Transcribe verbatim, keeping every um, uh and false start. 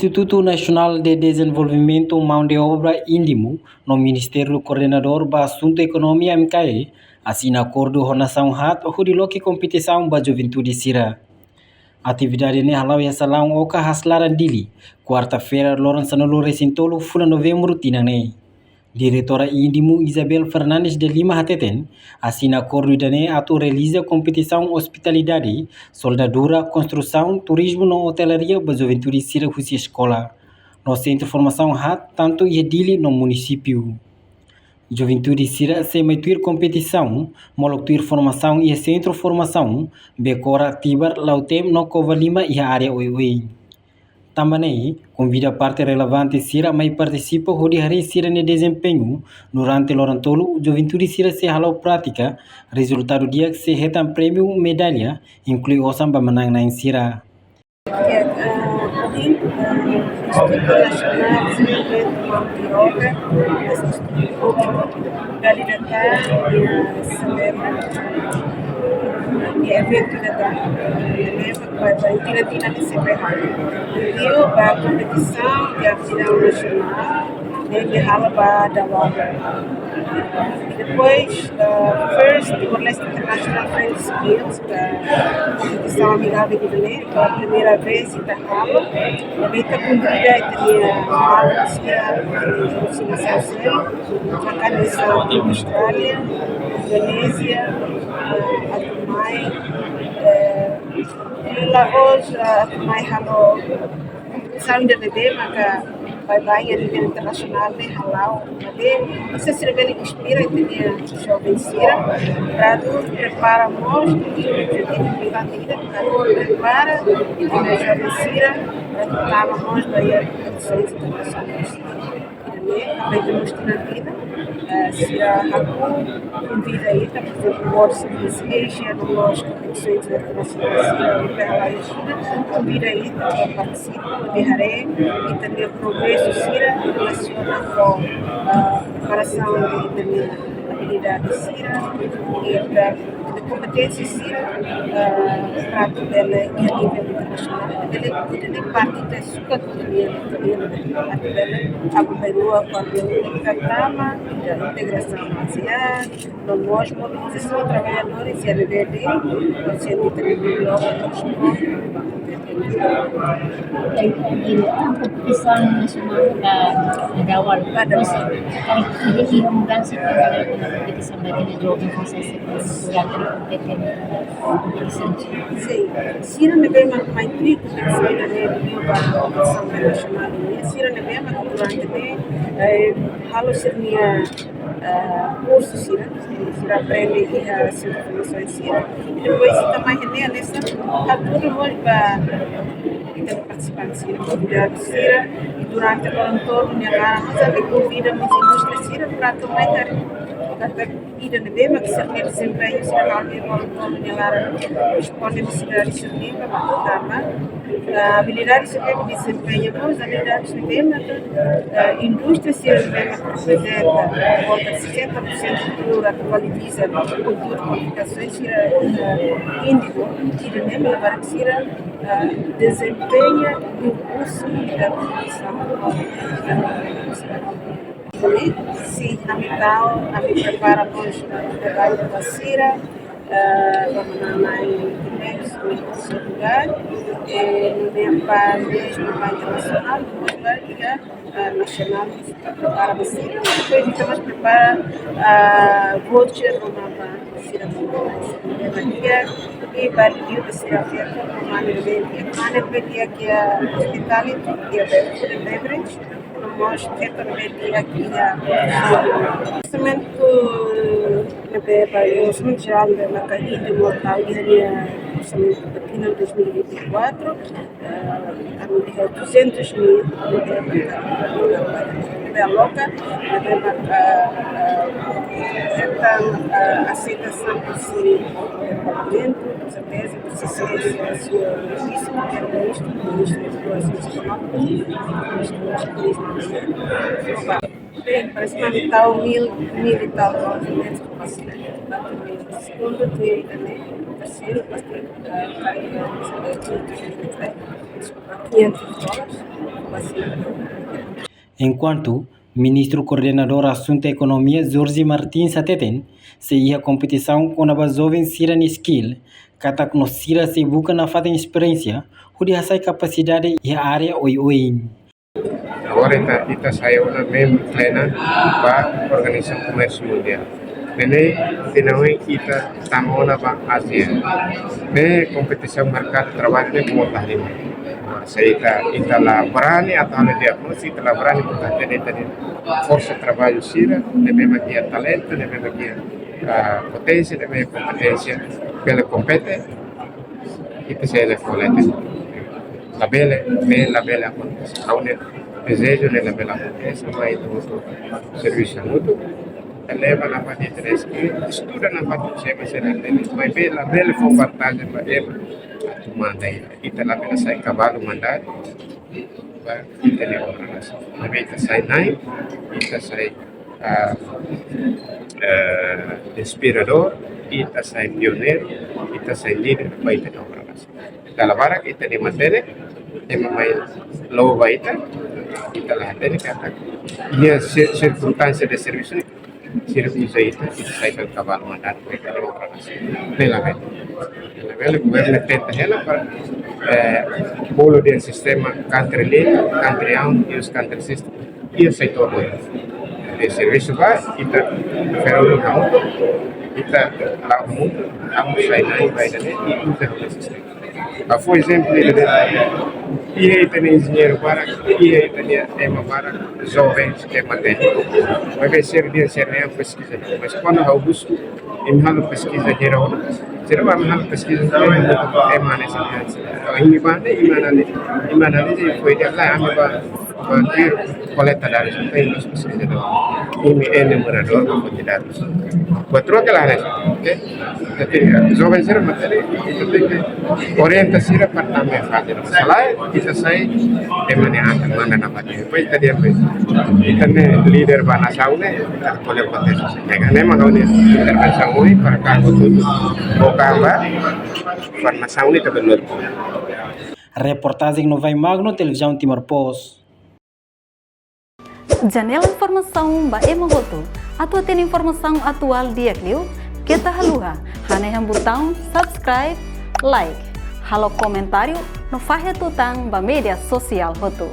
Institutu Nasionál de Dezenvolvimentu Maun de Obra, INDMU, no Ministériu Koordenadór ba Asuntu Ekonomia, M K E, asina akordu ho nasaun haat hodi loke kompetisaun ba juventude sira. Atividade ne'e hala'o iha salaun Oka Haas laran Dili, kuarta-feira, loron sanulu-resin-tolu fulan Novembru tinan ne'e. Diretora INDMU, Isabel Fernandes de Lima, hateten, asina akordu ida-ne'e atu realiza kompetisaun ospitalidade, soldadura, konstrusaun, turizmu no otelaria ba juventude sira husi eskola no sentru formasaun haat, tantu iha Dili no munisípiu. Juventude sira sei mai tuir kompetisaun, molok tuir formasaun iha sentru formasaun Bekora, Tibar, Lautem no Covalima iha área Oioin. Tanba ne'e, konvida parte relevante sira mai partisipa hodi haree sira-nia dezempeñu durante loron tolu. Juventude sira sei hala'o prátika, rezultadu di'ak sei hetan prémiu medalla, inklui osan ba manán-na'in sira. Ya, eh, ohin, eh, Institutu Nasionál de Dezenvolvimentu Maun de Obra, Institutu Públiku, Galidata, eh, selebra, eh, eventu ida-ne'e, eh, ba, ba, tira-tina de C P H. Liu ba kompetisaun de aptidão nasionál, ne'ebé halo ba DAWAL. Depois, eh, First Timor-Leste International Friends Skills, eh, kompetisaun amigável ida-ne'e, pela primeira vez ita halo. Ne'ebé ita konvida ita-nia maluk sira, eh, sira seluk, maka hanesan Austrália, Indonézia, eh, atu mai, eh, Laos, eh, atu mai halo kompetisaun ida-ne'ebé maka baibain iha nivel internasionál ne'e hala'o. Maibé, se sira bele inspira ita-nia joven sira, para atu prepara mós, ita-nia objetivu importante ida, para atu prepara ita-nia joven sira, para atu tama mós ba iha kompetisaun internasionál. Ida-ne'e, tanba ita mós tinan ida, eh, sira hakon konvida ita, por ezemplu, World Cities Asia, no mós kompetisaun internasionál sira, ita hala'o iha Xina, konvida ita para partisipa, hodi haree ita-nia progresu sira relasiona ho, eh, preparasaun de ita-nia abilidade sira, ita-nia kompeténsia sira, eh, para atu bele iha nivel internasionál, bele, ita-nia parte ita sukat atu bele, atu bele akompaña kuandu ita tama iha integrasaun ASEAN, no mós mobilizasaun traballadores iha nivel de konsiente de bloku. Kompetisaun nasionál ba DAWAL. Ba DAWAL. Pois, karik iha mudansa ba kompetisaun ba ita-nia joven, durante kompetisaun. Sin, sira ne'ebé mak mai tuir kompetisaun ida-ne'e liu ba kompetisaun nasionál ne'e, sira ne'ebé mak durante ne'e, eh, halo sira-nia, eh, kursu sira, sira aprende iha sira formasaun sira. I depois ita mai iha ne'e hanesan hatudu mós ba ita-nia partisipante sira, konvidadu sira, i durante loron tolu nia laran mós ami konvida mós indústria sira para atu mai haree ida ne'ebé mak sira-nia dezempeñu sira halo iha loron tolu nia laran, responde nesesidade sira-nian ba atu tama. Ah, abilidade sira-nian dezempeñu mós abilidade sira-nian ba, ah, indústria sira-nian reprezenta volta sessenta por cento do atu valoriza konteúdu kualifikasaun sira, ah, INDMU, sira-nian ba sira, ah, dezempeñu no kursu da profissão. Sin, ami tau, ami prepara mós traballu ba sira, eh, ba manán-na'in iha Portugal, eh, no tempu ba internasionál, mós ba iha, eh, nasionál, prepara ba sira, depois ita mós prepara, ah, voucher no mapa sira, sira, i ba liu ba sira feto, no manu de, manu de, iha hospitality, iha food and beverage, no mós feto ne'ebé iha. Orsamentu ne'ebé ba, orsamentu jerál ne'ebé maka INDMU tau iha nia orsamentu ba tinan dois mil e vinte e quatro, eh, ami iha duzentos mil ne'ebé maka, ne'ebé aloka, ne'ebé maka, eh, hetan, eh, aseitasaun husi Parlamentu, com certeza, husi señór Vise-Primeiru-Ministru, Ministru Relações Económicas, Ministru Turizmu. Bem, parece que está mil, mil e tal dólares por paciente. Portanto, segundo, tem também, terceiro, depois tem, ah, quinhentos dólares por paciente. Enkuantu Ministru Koordenadór Asuntu Ekonomia, Jorge Martins, hateten, sei iha kompetisaun kona-ba joven sira-nia skill, katak no sira sei buka nafatin esperiénsia hodi hasai kapasidade iha área oioin. Agora ita, ita sai ona membru plena ba Organizasaun Komérsiu Mundiál. Ne'e, ita tama ona ba Ázia. Ne'e kompetisaun merkadu traballu ne'e boot liu. Se ita, ita la brani atu halo diagnóstiku, ita la brani atu hatene ita-nia forsa traballu sira, ne'ebé mak iha talentu, ne'ebé mak iha, ah, poténsia, ne'ebé iha kompeténsia, bele kompete, ita sei la kolete. Labele, ne'e labele akontese. Ha'u-nia dezeju ne'e labele akontese, mas ita hotu servisu hamutuk, ita leva nafatin interese, estuda nafatin sé mak sei la hatene, maibé labele fó vantajen ba ema atu manda ita. Ita labele sai kavalu mandadu ba ita-nia obra nasaun. Maibé ita sai na'in, ita sai, ah, eh, inspiradór, ita sai pioneiru, ita sai líder ba ita-nia obra nasaun. Dala barak ita-nia matenek, ema mai loba ita, ita la hatene katak iha sir-, sirkunstánsia de servisu ne'e, sira uza ita, ita sai kavalu mandadu ba ita-nia obra nasaun. Ne'e labele. Ne'e labele, governu tenta hela para, eh, bolu de'it sistema country leader, country owned, use country system. Iha setór ne'e. De servisu ba, ita fera ulun hamutuk, ita la'o hamutuk, ita sai na'in ba ida-ne'e, i uza hamutuk sistema. Ha'u fó ezemplu ida de'it, iha ita-nia enjeñeiru barak, iha ita-nia ema barak, joven, ema tékniku. Maibé sira dehan sira-nia peskiza. Mas kuandu ha'u husu, imi halo peskiza hira ona? Sira bá, ami halo peskiza hira ona, ema hanesan ne'e. Imi bá ne'e, imi analiza, imi analiza, i foin dehan lae, ami bá, bá tuir koleta dadus, entaun imi peskiza dadus. Imi enumeradór, bá foti dadus. Buat rua ke la hanesan, oke? Entaun, joven sira matenek, ita tenke orienta sira para tama iha fatin ne'ebá. Se lae, ita sai ema nia atan, manda nafatin. Depois ita dehan, ita-nia líder ba nasaun ne'e, ita ko'alia kontente. Ne'e mak ha'u-nia intervensaun ohin para kargo tutu. Boka ba, para nasaun ne'e ita bele. Reportajen Novai Magno, Televizaun Timor Post. Janela informasaun ba ema hotu. Atu hatene informasaun atuál di'ak liu, keta haluha hanehan butaun subscribe, like, halo komentáriu no fahe tutan ba média sosiál hotu.